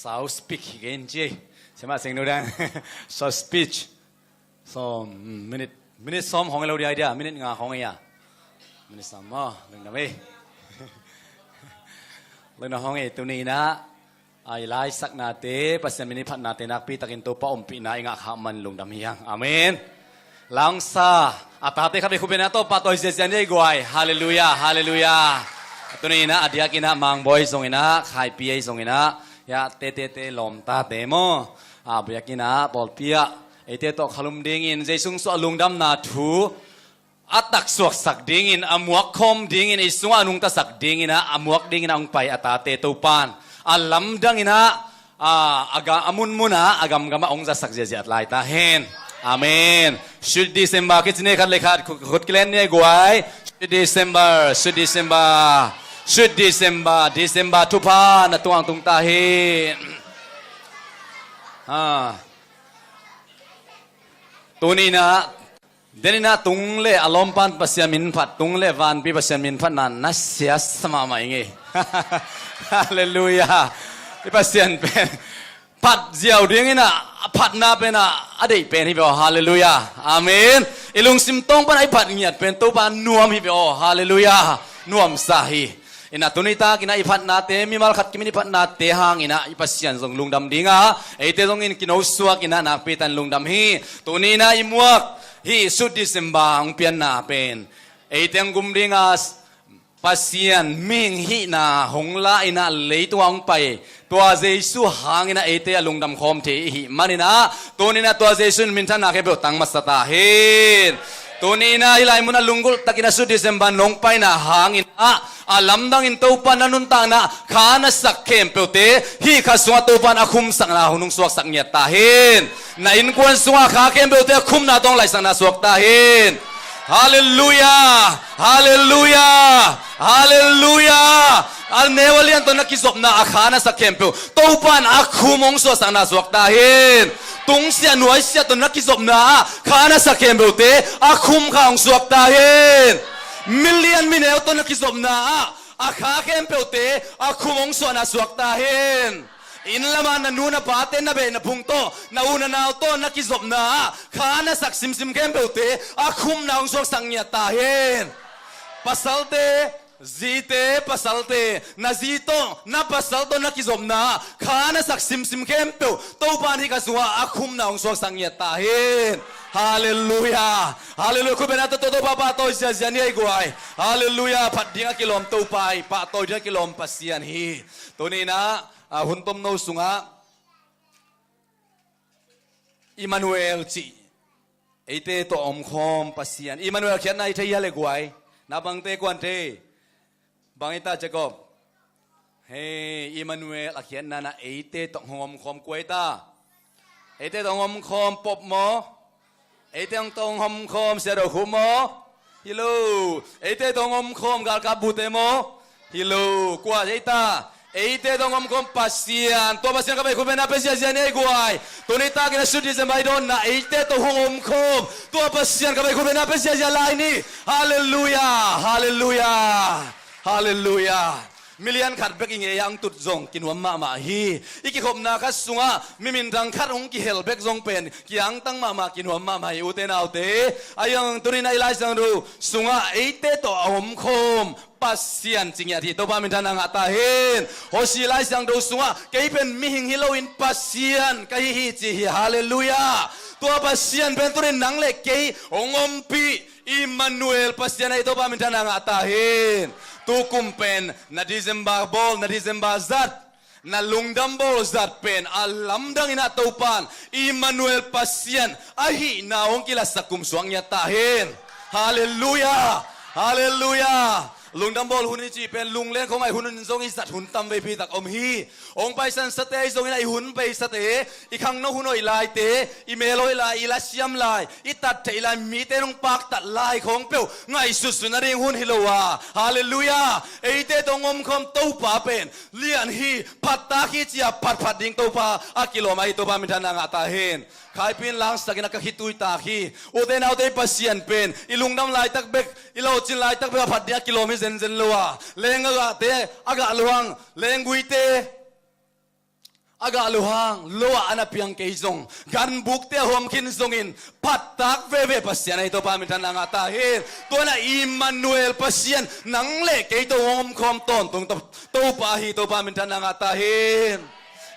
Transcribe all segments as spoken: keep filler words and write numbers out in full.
Tau speak hi gen ci. Sema seng nu dan. So speech. So minute, minute sawm hong lo dia dia, minute nga hong ya. Minute sawm mo, lungdam ei. Lungdam hong ei. Tuni in ah, a i laisaknate, Pasian min i phatnate nakpi takin Topa ompihna i ngah khak man lungdam hi hang. Amen. Langsa, a tate khat vei khut beng a, Topa tawh i ziazia ni ei guai. Halleluia, halleluia. Tuni in ah a diakin ah Mangbawi zong in ah, Khaipi ei zong in ah, ya, te te te lawm tate maw, a biakinn ah pawlpi ah eite tawh khalum dingin Jesu sungah lungdamna thu a taksuaksak dingin, a muakkhawm dingin, i sungah a nungtasak dingin ah, a muak dingin ah hong pai a tate Topan a lamdang in ah, a, a ga, a munmun ah, a gamgam ah hong zatsak ziahziah lai ta hen. Amen. Sweet December kici ni, khat le khat khut, khut kilen ni ei guai. Sweet December, Sweet December, Sweet December, December thupha na tungah hong tung ta hen. Ha. Tuni in ah, den in ah tung le a lawmpan Pasian min phat, tung le vanpi Pasian min phatna na siasa mahmah i ngei. Halleluia. I Pasian pen phat ziau dingin ah, a phatna pen ah a deih pen hi ve aw. Halleluia. Amen. I lungsim tawng pan a i phat ngiat pen Topa nuam hi ve aw. Halleluia. Nuamsa hi. In ah tuni takin ah i phatnate, mimal khat kimin i phatnate hangin ah i Pasian zong lungdam ding a, eite zong in kinosuak in ah nakpi takin lungdam hi. Tuni in ah i muak hih Sweet December hong pianna pen eite hong gum ding a, Pasian mihing hihna hong la in ah leitung ah hong pai, tua Jesu hangin ah eite a lungdam khawm thei i hih manin ah, tuni in ah tua Jesu in minthanna khempeuh tang masa ta hen. Tuni in ah hih lai mun ah lunggulh takin ah Sweet December nong paina hangin ah, a lamdang in Topa na nuntakna kha na sak khempeuhte hih kha sungah Topa in a khumsakna hun hong suaksak ngiat ta hen. Na innkuan sungah kha khempeuhte a khumna tawh hong laisakna suak ta hen. Halleluia! Halleluia! Halleluia! A neu a lian tawh na kizopna ah kha na sak khempeuh Topa in a khum hong suahsakna suak ta hen. Tungsiah nuaisiah tawh na kizopna ah kha na sak khempeuhte a khum kha hong suak ta hen. Milian mineu tawh na kizopna ah a kha khempeuhte a khum hong suahna suak ta hen. Inn lamah na nu na pate, na beh na phung tawh, na u na nau tawh na kizopna ah kha na sak simsim khempeuhte a khumna hong suaksak ngiat ta hen. Pasalte, zite, pasalte, na zi tawh, na pasal tawh na kizopna ah kha na sak simsim khempeuh Topa in hih kha sungah a khumna hong suaksak ngiat ta hen. Halleluia. Halleluia. Khut beng a, Topa, Topa pahtawi ziazia ni ei guai. Halleluia. Phat ding a kilawm Topa hi, pahtawi ding a kilawm Pasian hi. Tuni in ah, a, hun tomno sungah Immanuel cih, eite tawh a omkhawm Pasian. Immanuel khiatna i thei hia le guai? Naupangte kuan thei? Bang hi ta, Jacob? Hei, Immanuel a khiatna in ah eite tawh hong omkhawm kua hi ta? Eite tawh hong omkhawm Pop maw? Eite tawh hong omkhawm Sia Do Khup maw? Hi lo. Eite tawh hong omkhawm galkap bute maw? Hi lo. Kua hi ta? Eite tawh hong omkhawm Pasian. Tua Pasian kha vei khut beng a, pia ziazia ni ei guai. Tuni takin a Sweet December i dawnna eite tawh hong omkhawm tua Pasian kha vei khut beng a, pia ziazia lai ni. Halleluia. Halleluia. Halleluia. Milian khat bek i ngei a hong tut zong kinuam mahmah hi. I kikhopna khat sungah mi minthang khat hong kihel bek zong pen kiangtang mahmah, kinuam mahmah hi, ute naute. Ahi zongin tuni in ah i Lai Siangtho sungah eite tawh a omkhawm Pasian ci ngiat hi. Topa minthanna ngah ta hen. Hosea Lai Siangtho sungah kei pen mihing hi loin Pasian ka hi hi ci hi. Halleluia. Tua Pasian pen tuni in nang le kei hong ompih Immanuel Pasian ahi, Topa minthanna ngah ta hen. Tukum pen na December bawl, na December zat, na lungdam bawl zat pen a lamdang in ah Topa in Immanuel Pasian ahihna hong kilatsak kum suak ngiat ta hen. Halleluia. Halleluia. Lungdam bawl hun i cih pen lungleng khong ahi hun in zong i zat hun tam veipi tak om hi. Hong paisan sate ahi zongin ah i hun peisate, i khangno hun hoih laite, i mel hoih lai, i lasiam lai, i tat theih lai, mite nong paktat lai khawng peuh ngaihsutsuh nading hun hi lo a. Halleluia. Eite tawh hong omkhawm Topa pen lian hi, phattak hi ci-a phatphat ding Topa a kilawm ahi, Topa minthanna ngah ta hen. Khaipin langsakin a ka khitui tak hi. Ute naute, i Pasian pen i lungdam laitak bek, i lawhcin laitak bek a phat ding a kilawm hi zenzen lo a, leng a gahte a gah luang, lengguite A gah lo hang, lo ah a na piang kei zong, ganbukte a huam khin zongin, phattak veve Pasian ahi Topa minthanna ngah ta hen. Tua in ah Immanuel Pasian, nang le kei tawh hong omkhawm tawntung To-, Topa ahi Topa minthanna ngah ta hen.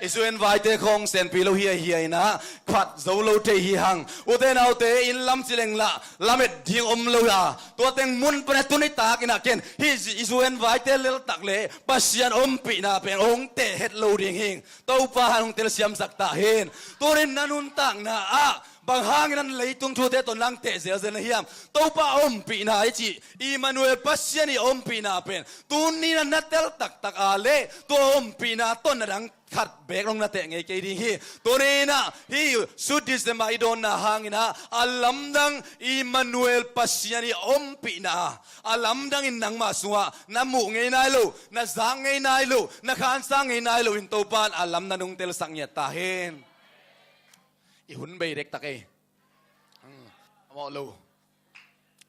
I zu en vaite khawng senpi lo hi a hi a in ah, phat zo lo thei hi hang. Ute naute, inn lam ci leng lah, lamet ding om lo a. Tua teng mun pan a tuni tak in ah ken, hih i zu en vaite leltak le, Pasian ompihna pen hong teh het lo ding hing. Topa han hong telsiamsak ta hen. Tunin na nuntakna ah, bang hangin an leitung thute tawh nang teh zelzel na hiam? Topa ompihna i cih, Immanuel Pasian i ompihna pen, tuni na na tel taktak a le, tua ompihna tawh na dang khat beek long na teh ngei kei ding hi. Tunin ah, hih Sut December i dawnna hangin ah, a lamdang Immanuel Pasian i ompihna, a lamdangin nangmah sungah, na muh ngei nai lo, na zak ngei nai lo, na khansa ngei nai lo in Topa in a lamdang hong telsak ngiat ta hen. I hun bei dektak ei. Hmm, a mawh lo.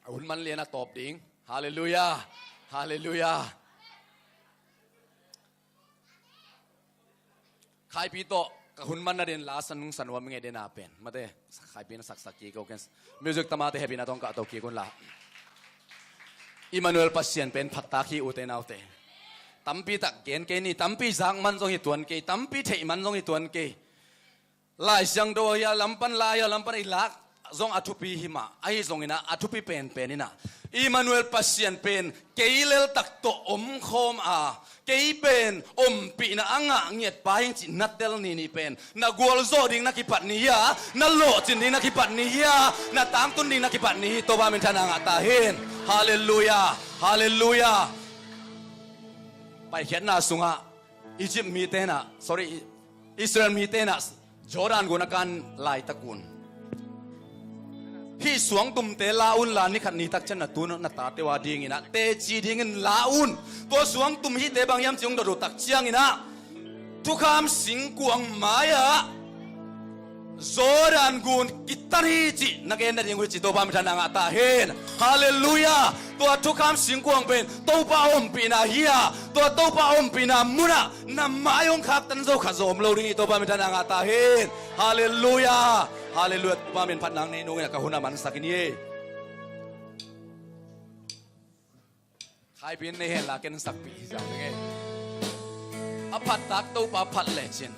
A hun man lian a tawp ding. Halleluiah. Halleluiah. Khaipi tawh, ka hun man na den la san nung san uam ngei den a pen. Mate, khaipi na saksak kik o ken. Music tamate happy na tawng kah to kik un la. Immanuel Pasian pen phattak hi ute naute. Tampi tak gen kei ni, tampi zak man zong hi tuan kei, tampi theih man zong hi tuan kei. Lai Siangtho hi a lampan, lai hi a lampan i lak zong a thupi hi mah. Ahi zongin ah, a thupi penpen in ah, Immanuel Pasian pen kei leltak tawh omkhawm a, kei pen ompihna a ngah ngiat pa hing cih na tel ni ni pen, na gualzawh ding na kipat ni hi a, na lawhcin ding na kipat ni hi a, na tangtun ding na kipat ni hi. Topa minthanna ngah ta hen. Halleluiah. Halleluiah. Paikhiatna sungah Egypt mite in ah, sorry, Israel mite in ah Jordan gun a kan laitak un, hih suangtumte la un la, ni khat ni tak ciang na tu na tate uh a dingin ah teci dingin la un. Tua suangtum hihte bang hiam ci hong dot uh tak ciangin ah, thukham singkuang mai-ah Jordan gun kitan hi cih na gen nading uh hi cih Topa minthanna ngah ta hen. Halleluiah. Tua thukham singkuang pen Topa ompihna hi a, tua Topa ompihna munah na mai hong khaktan zo khat zo om lo ding hi. Topa minthanna ngah ta hen. Halleluiah. Halleluiah. Topa min phatna nei nungin ah ka hun a mansak in hi. Khaipi in nei hen la, ken sakpih hi zang ding e. A phattak Topa phat lecin,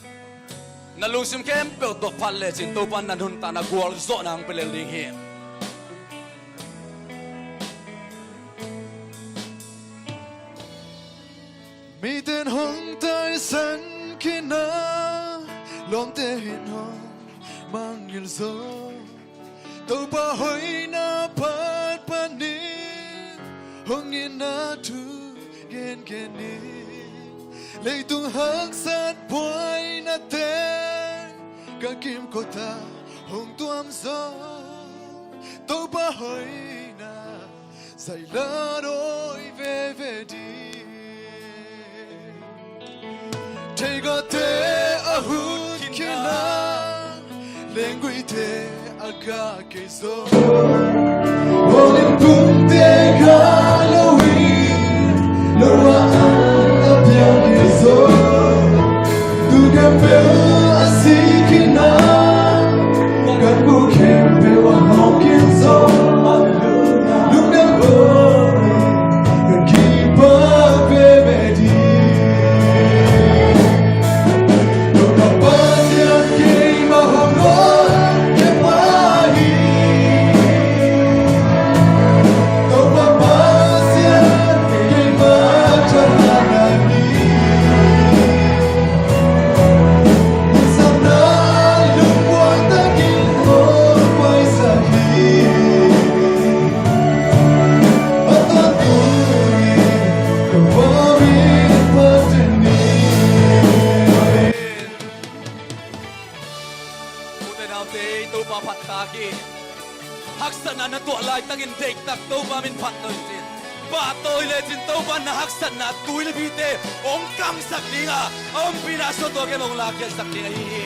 na lungsim khempeuh tawh phat lecin, Topa in na nuntakna gualzawhna hong pia lel ding hi. Mite in hong taisan khin a, lawmte in hong mangngilh zo. Topa hoihna phat panin hong itna thu gengen ni. Leitung haksat buainate ka kimkot ah hong tuam zo. Topa hoihna zai la dawi veve ding. Theigate a hun khin a, lengguite a gah kei zo. Holim pumte gah lo in, lo a ang a piang kei zo. Tu khempeuh a si khin a, ganbuk khempeuh a hawk khin zo. Lungdam bawh in ka kipak veve ding. Topa Pasian keimah hong honkhia pa hi. Topa Pasian keimah thahatna hi. Sapna lungmuang takin hong paisak hi. A tawntung in ka Pa min phat in ni. Ute naute, Topa phattak hi. Haksatna na tuah laitakin deihtak Topa min phat to in cin. Pahtawi lecin Topa in na haksatna tuilipite hong kamsak ding a, a ompihna sungah tua kem hong lakkhiatsak ding ahi hi.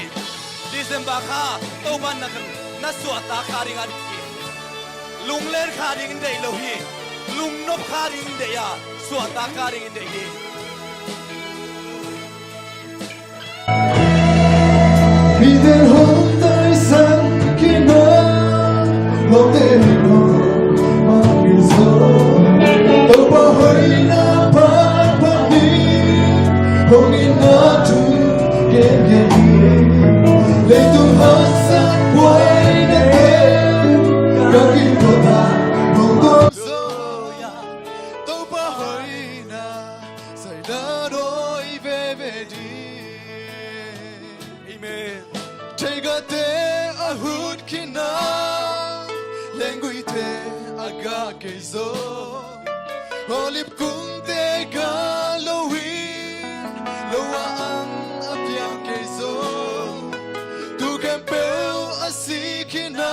December kha Topa in na, na suahtak kha ding a deih hi. Lunglen kha ding in deih lo hi. Lungnop kha ding in deih a, suahtak kha ding in deih hi. Mite hong taisan kei na, lawmte hong mangngilh zaw. Topa hoihna phat phat ni, hong itna thu gen gen ni. Leitung haksat buainate, ka kingkawta hong tawm zaw. Topa hoihna, saina dawi veve ding. Amen. Theigaite a hun khin a, lengguite a gah kei zaw. Olive kungte gah lo in, lo a ang a piang kei zaw. Tuu khempeuh a sik khin a,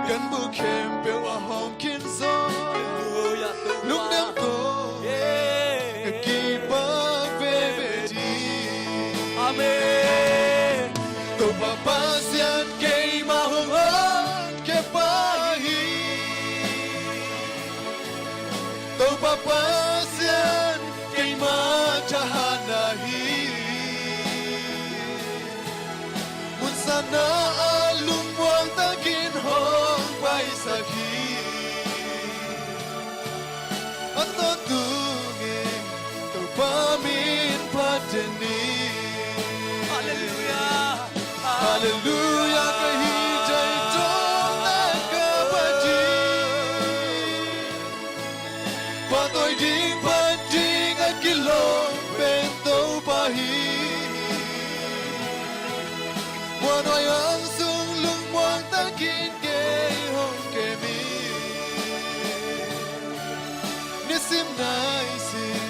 ganbuk khempeuh a hawm khin zaw. Hallelujah, Topa. Lungdam tawh, yeah, ka kipak veve ding. Amen. Topa Pasian keima hong honkhia pa hi. Topa Pasian keima thahatna hi. Mun sangna ah lungmuang takin hong paisak hi. A tawntungin Topa min phat den ni. Hallelujah. Hallelujah, ka hih thei tawh na ka phat ding. Pahtawi ding, phat ding a kilawm pen Topa hi. Muanhuai ang sung lungmuang takin kei hong kem in. Nisim naisim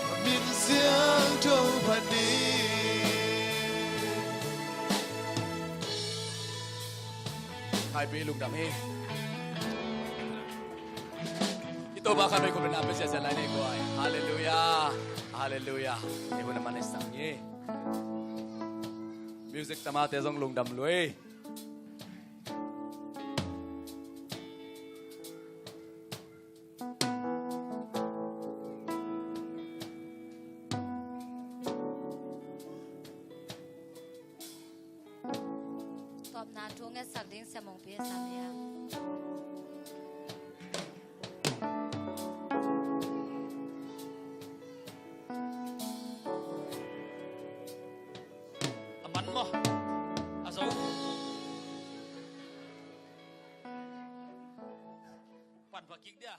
a min siangtho phat ni. Happy lungdam hi. I Topa khat vei khut beng na pia siasia lai ni guai. Hallelujah. Hallelujah. Ei hun a man i sang hi. Music tamate zong lungdam lui. Tawpna thu ngetsak ding Sia Mungpi a sam hiam? A man maw? A zo. Pan pha kik dia.